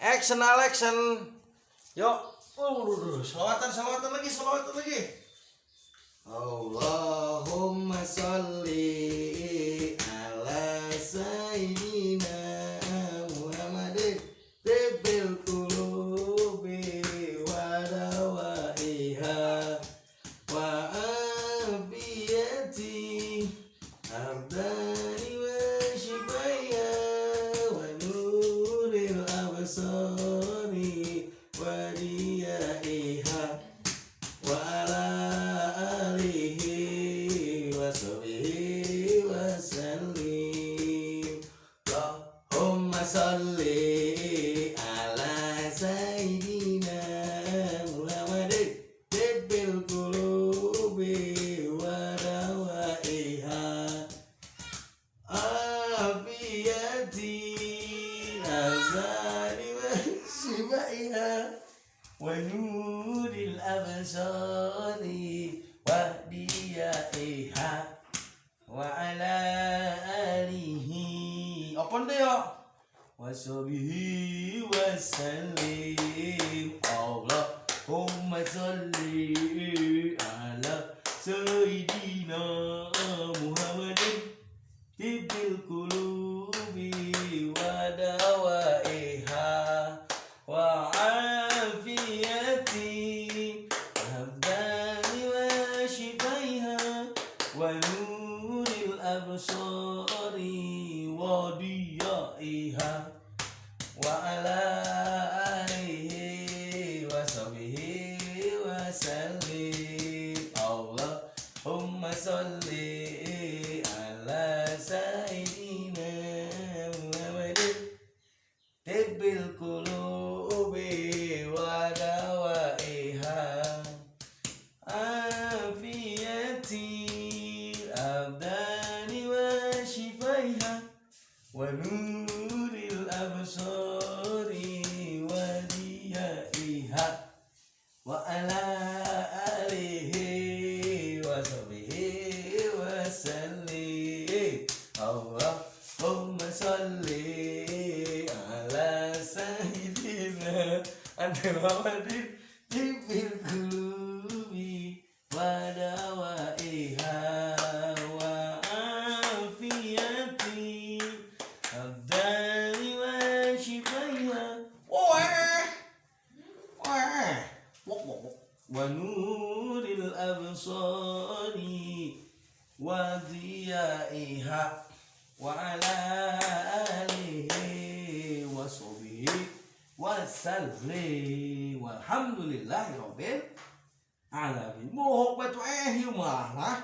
Action, action. Yuk. Selawatan, selawatan lagi, selawatan lagi. Allahumma sholli ala sayyidina Muhammadin tibbil qulubi wa dawaiha wa afiyati abdani wa shifaiha wa nuril absari wa diyaiha wa ala alihi wa sahbihi wa sallim. Allahumma salli ala sayyidina Muhammadin tibbil qulubi wa dawaiha afiyati azani wa shifaiha wa nuril absari wa diyaiha wa ala alihi Apa deh ya? wa sahbihi wa sallim. Allahumma salli ala sayyidina Muhammadin tibbil qulubi wa dawaiha wa afiyati abdani wa shifaiha wa nuril absari wa diyaiha wa ala alihi wa sahbihi wa sallim. Allahumma salli ala sayyidina Muhammadin tibbil qulubi wa dawaiha afiyati abdani wa shifaiha wa nuril absari wa diyaiha wa ala alihi wa sahbihi wa sallim. Allahumma salli ala sayyidina Muhammadin tibbil qulubi wa dawaiha wa afiyati abdani wa shifaiha Wah. Wah. Wok wok wok. wa nuril absari wa diyaiha wa ala alihi wa sahbihi wa sallim walhamdulillahi rabbil alamin. Mohok batu eh ieu mah lah.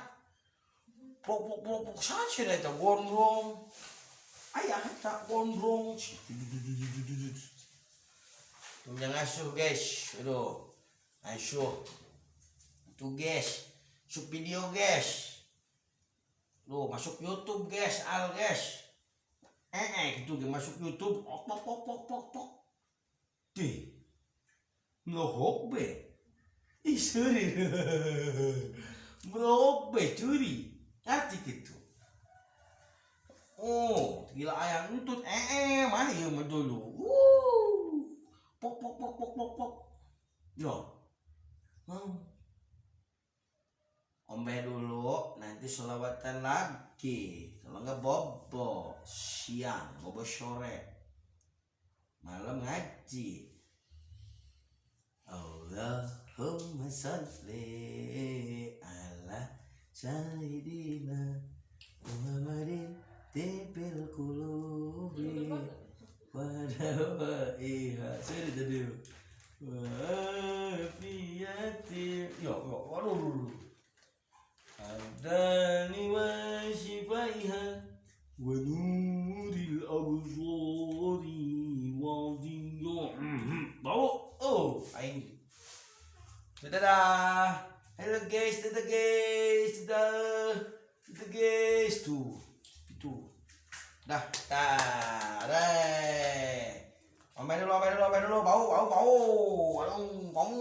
Pok pok pok pok saja eta gondrong. Aya eta gondrong. Tuh yang ngasuh guys. Aduh. Ngasuh. Tuh guys. Masuk video guys. Loh, masuk YouTube guys, al guys. Gitu masuk YouTube. Pok pok pok pok pok pok. Deh. Ngelohok be. Ih, suri. Ngelohok be curi. Ngerti gitu. Oh, gila ayang entut mah ieu mah dulu. Pok pok pok pok pok pok. Yo. Ombe dulu, nanti sholawatan lagi. Kalau nggak bobo siang, bobo sore, malam ngaji. Allahumma sholli ala sayyidina Muhammadin tibbil qulubi wa dawaiha. Saya tadi wa afiyati Ya, ya, waduh. abdani wa shifaiha wa nuril absari wa diya. Bau. Oh, aing. Dadah. Halo guys, dadah guys, dadah. Dadah guys, tuh. Itu. Dah, dah, deh. Ombe dulu, ombe dulu, ombe dulu. Bau, bau, bau. Aduh, bau.